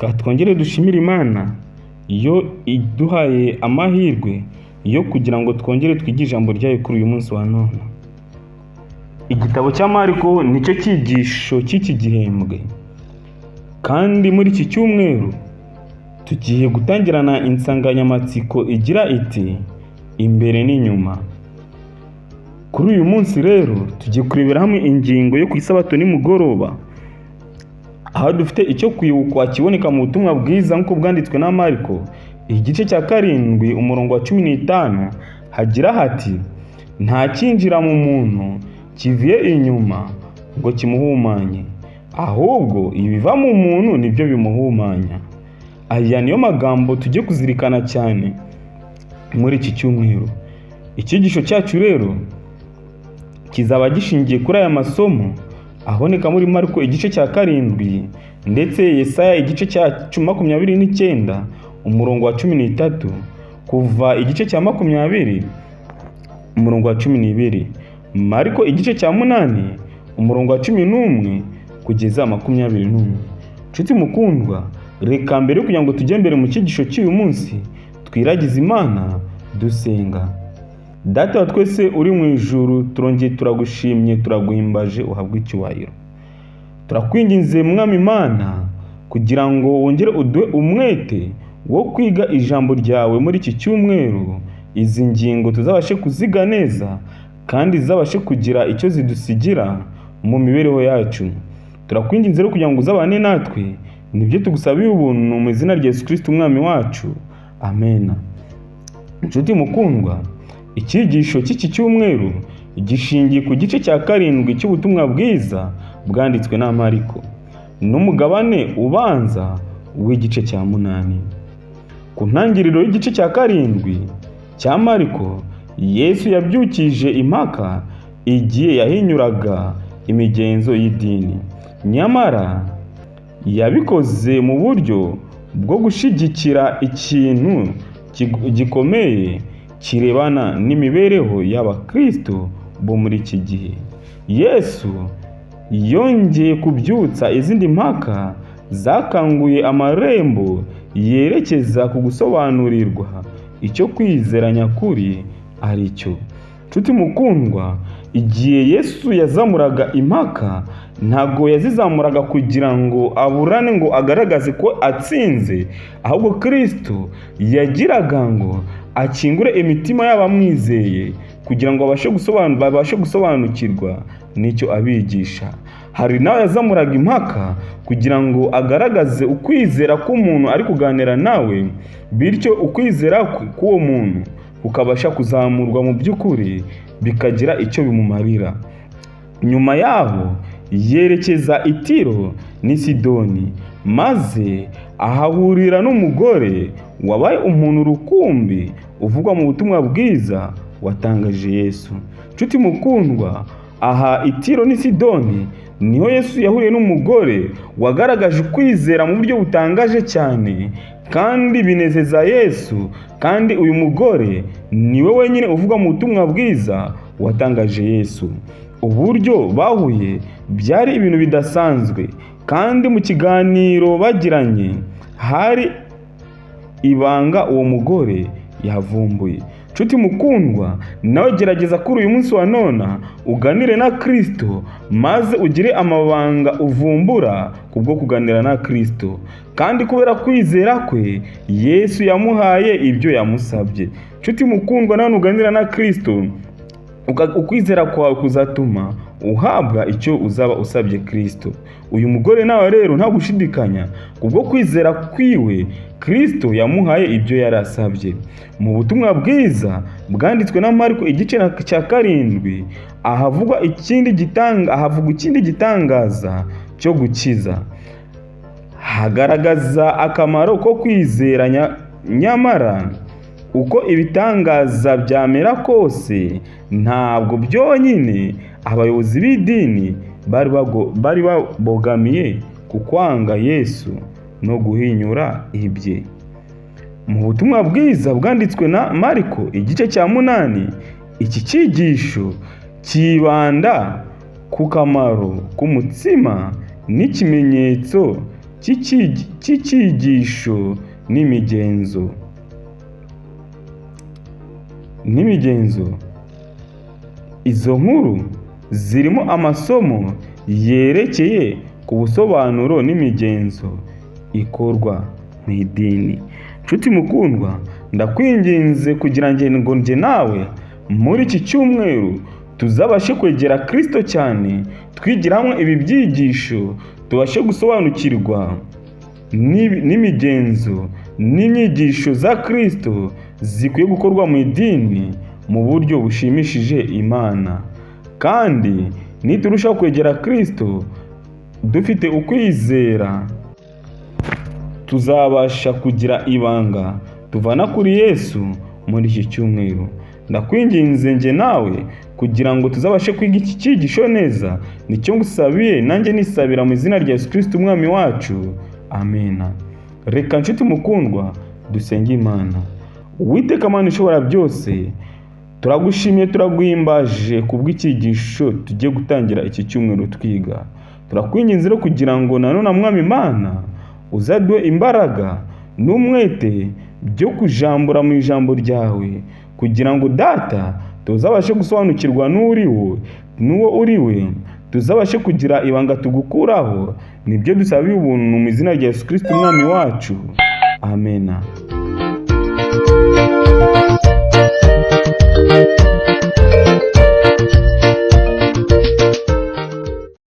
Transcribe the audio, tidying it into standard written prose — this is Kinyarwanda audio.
Reka twongere dushimire Imana yo iduhaye amahirwe yo kugira ngo twongere twige ijambo ryayo kuri uyu munsi wa none. Igitabo cya Mariko nicyo cyigisho cy'iki gihembwe, kandi muri iki cyumweru tugiye gutangirana insanganyamatsiko igira iti: "Imbere n'inyuma." Kuri uyu munsi rero tugiye kurebera hamwe ingingo yo ku Isabato nimugoroba, aho dufite icyo kwibukwa kiboneka mu butumwa bwiza nk'uko bwanditswe na Mariko, igice cya 7, umurongo wa 15, hagira hati: "Nta cyinjira mu muntu kivuye inyuma ngo kimuhumanye, ahubwo ibiva mu muntu nibyo bimuhumanya." Aya niyo magambo tugiye kuzirikana cyane muri iki cyumweru. Icyigisho cyacu rero kizaba gishingiye kuri aya masomo aboneka muri Mariko igice cya 7 ndetse Yesaya igice cya 29, umurongo wa 13, Kuva igice cya 20, umurongo wa 12, Mariko igice cya 8, umurongo wa 11 kugeza 21. Nshuti mukundwa, reka mbere yo kugira ngo tujye mbere mu cyigisho cy'uyu munsi, twiragize Imana dusenga. Data wa twese uri mu ijuru, turongeye turagushimye, turaguhimbaje, uhabwe icyubahiro. Turakwinginze, Mwami Imana, kugira ngo wongere uduhe umwete wo kwiga ijambo ryawe muri iki cyumweru, izi ngingo tuzabashe kuziga neza kandi zizabashe kugira icyo zidusigira mu mibereho yacu. Turakwinginze rero kugira ngo uzabane natwe, nibyo tugusabiye ubuntu mu izina rya Yesu Kristo Umwami wacu, amen. Inshuti mukundwa, icyigisho cy'iki cyumweru gishingiye ku gice cya 7 cy'ubutumwa bwiza bwanditswe na Mariko n'umugabane ubanza w'igice cya 8. Ku ntangiriro y'igice cya 7 cya Mariko, Yesu yabyukije impaka igihe yahinyuraga imigenzo y'idini. Nyamara yabikoze mu buryo bwo gushyigikira ikintu gikomeye kirebana n'imibereho y'Abakristo bo muri iki gihe. Yesu yongeye kubyutsa izindi mpaka zakanguye amarembo yerekeza ku gusobanurirwa icyo kwizera nyakuri ari cyo. Nshuti mukundwa, igihe Yesu yazamuraga impaka, ntabwo yazizamuraga kugira ngo aburane ngo agaragaze ko atsinze, ahubwo Kristo yagiraga ngo akingure imitima y'abamwizeye kugira ngo babashe gusobanukirwa n'icyo abigisha. Hari nawe yazamuraga impaka kugira ngo agaragaze ukwizera k'umuntu ari kuganira nawe, bityo ukwizera k'uwo muntu kukabasha kuzamurwa mu by'ukuri, bikagira icyo bimumarira. Nyuma yaho yerekeza i Tiro n'i Sidoni, maze ahahurira n'umugore wabaye umuntu rukumbi uvugwa mu butumwa bwiza watangaje Yesu. Nshuti mukundwa, aha i Tiro n'i Sidoni niho Yesu yahuriye n'umugore wagaragaje ukwizera mu buryo butangaje cyane kandi binezeza Yesu, kandi uyu mugore niwe wenyine uvugwa mu butumwa bwiza watangaje Yesu. Uburyo bahuye byari ibintu bidasanzwe, kandi mu kiganiro bagiranye hari ibanga uwo mugore yavumbuye. Nshuti mukundwa, nawe gerageza kuri uyu munsi wa nona uganire na Kristo, maze ugire amabanga uvumbura kubwo kuganira na Kristo. Kandi kubera kwizera kwe, Yesu yamuhaye ibyo yamusabye. Nshuti mukundwa, nawe nuganira na Kristo, ukwizera kwawe kuzatuma uhabwa icyo uzaba usabye Kristo. Uyu mugore nawe rero, nta gushidikanya, kubwo kwizera kwiwe Kristo yamuhaye ibyo yari asabye. Mu butumwa bwiza bwanditswe na Mariko igice cya 7, ahavugwa ikindi gitangaza cyo gukiza, hagaragaza akamaro ko kwizera. Nyamara uko ibitangaza byamera kose, ntabwo byonyine abayobozi b'idini bari babogamiye ku kwanga Yesu no guhinyura ibye. Mu butumwa bwiza bwanditswe na Mariko igice cya 8, iki cyigisho cyibanda ku kamaro k'umutsima n'ikimenyetso cy'icyigisho n'imigenzo. Izo nkuru zirimo amasomo yerekeye ku busobanuro n'imigenzo ikorwa mu idini. Nshuti mukundwa, ndakwinginze kugira ngo njye nawe muri iki cyumweru tuzabashe kwegera Kristo cyane, twigira hamwe ibi byigisho, tubashe gusobanukirwa n'imigenzo n'inyigisho za Kristo zikwiye gukorwa mu idini mu buryo bushimishije Imana. Kandi niturushaho kwegera Kristo dufite ukwizera, tuzabasha kugira ibanga tuvana kuri Yesu muri iki cyumweru. Ndakwinginze njye nawe kugira ngo tuzabashe kwiga iki cyigisho neza. Nicyo ngusabiye nanjye nisabira mu izina rya Yesu Kristo Umwami wacu, amena. Reka nshuti mukundwa dusenge Imana. Uwiteka Mana ishobora byose, turagushimiye, turaguhimbaje kubw'icyigisho tugiye gutangira iki cyumweru twiga. Turakwinginze rero kugira ngo nanone Mwami Imana uzaduhe imbaraga n'umwete byo kujambura mu ijambo ryawe, kugira ngo Data tuzabashe gusobanukirwa n'uriwo n'uwo uriwe, tuzabashe kugira ibanga tugukuraho. Nibyo dusabiye ubuntu mu izina rya Yesu Kristo Umwami wacu, amena.